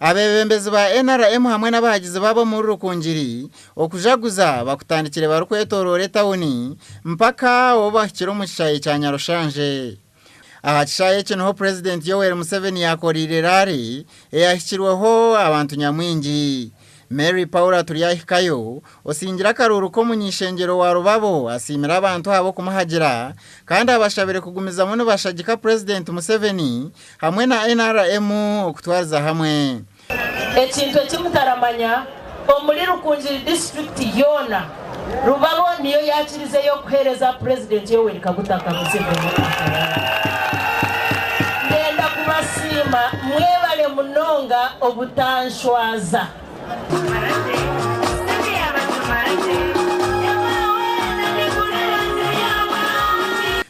Abeebembezi ba NRM hamwe n'abahagizi baabo omuri Rukungiri okujaguza bakutandikire barikwetoroora etauni mpaka obu bahikire omu kishaayi kya Nyarushanje. Aha kishaayi eki niho Purezidenti Yoweri Museveni yaakoreire raari eyahikirweho abantu nyamwingi. Mary Paula Turyahikayo, osingire akaruuru k'omuny'ishengyero wa Rubabo asiimire abantu ahabw'okumuhagira kandi abashabire kugumizamu nibashagika Purezidenti Museveni hamwe na NRM okutwariza hamwe. Ekintu eki mutaramanya, omuri Rukungiri disiturikiti yoona, Rubabo niyo yakirizeyo kuheereza Purezidenti Yoweri Kaguta Museveni akarara. Ndenda kubasiima mwebale munonga obutanshwaza.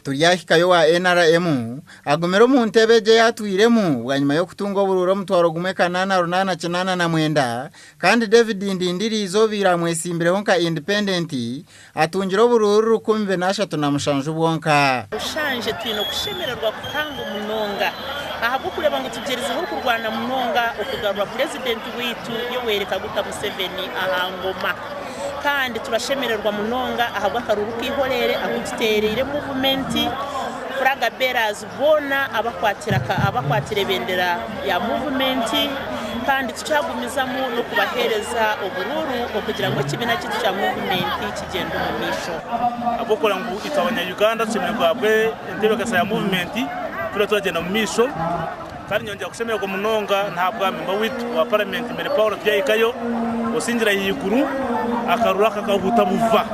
Turyahikayo owa NRM Agumire omu ntebe egyo ei atwiremu bwanyima y'okutunga oburuuru 18,889 kandi David Ndindiriize obaire amwetsimbireho nka Independent atungire oburuuru 1037 bwonka. Rushanje twine okushemererwa kuhango munonga ahabw'okureeba ngu tugyerizeho kurwana munonga okugarura Purezidenti waitu Yoweri Kaguta Museveni aha ngoma. Kandi turashemererwa munonga ahabw'akaruuru k'eihoreere aku tuteereire muvumenti. Flag bearers boona abakwatire ebendera ya muvumenti kandi tukyagumizamu n'okubaheereza oburuuru okugira ngu ekibiina kyaitu kya muvumenti kigyende omu maisho. Ahabw'okugira ngu itwe abanya Uganda tushemereire kuhabwa entebeekanisa ya muvumenti turiyo turagyenda omu maisho kandi nyongyera kushemererwa munonga n'ahabwa memba waitu wa paramenti Mary Paul Turyahikayo osingire ahaiguru akaruru aka akahuuta buva.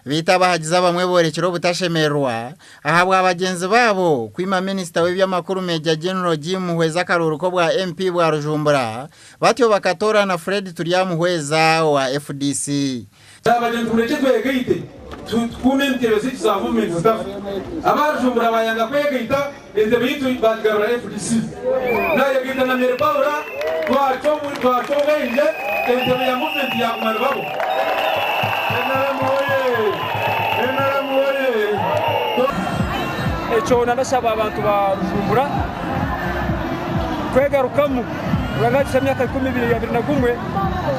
Beitu abahagizi abamwe boorekire obutashemererwa ahabwa bagyenzi baabo kwima minisita w'eby'amakuru Major General Jim Muhwezi akaruuru k'obwa MP bwa Rujumbura batyo bakatoorana Fred Turyamuhweza owa FDC. Kyabagye ngu turekye twegaite tukuume entebe zaitu za gavumenti zitafa. Aba Rujumbura bayanga kwegaita entebe yaitu bagigarura FDC. Nayegaita na Mary Paula twacwa obwengye entebe ya gavumenti yaguma nibabo. NRM oyee! NRM oyee! Ekyo nandashaba abantu ba Rujumbura kwegarukamu. Ruhanga yaatuha emyaka 2021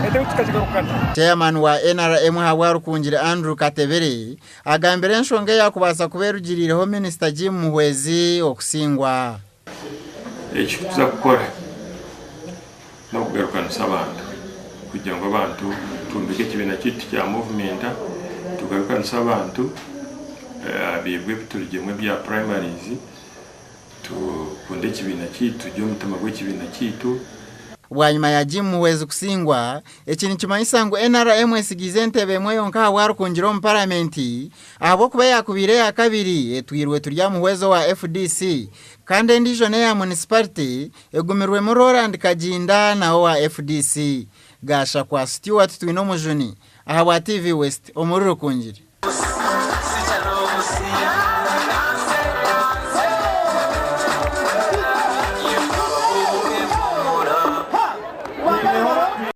entebe tukagigarukana. Chairman wa NRM ahabwa Rukungiri Andrew Katebere agambire enshonga eyakubaasa kuba erugiriireho Minisita Jim Muhwezi okusingwa. Eki tuza kukora n'okugarukanisa abantu kugira ngu abantu twombeke ekibiina kyaitu kya muvumenta, tugarukanise abantu ahabyebwa ebiturugyemu ebya primaries, Tukunde ekibiina kyaitu, tugire omutima gw'ekibiina kyaitu. Bwanyima ya Jim Muhwezi kusingwa, eki nikimanyisa ngu NRM etsigaize entebe emwe yonka ahabwa Rukungiri omu Paramenti ahabw'okuba eyakubaire eya kabiri etwirwe Turyamuhwezi owa FDC kandi endiijo n'eya Munisiparite egumirwemu Roland Kaginda nawe owa FDC. Gashakwa Stuart Twinomujuni ahabwa TV West omuri Rukungiri.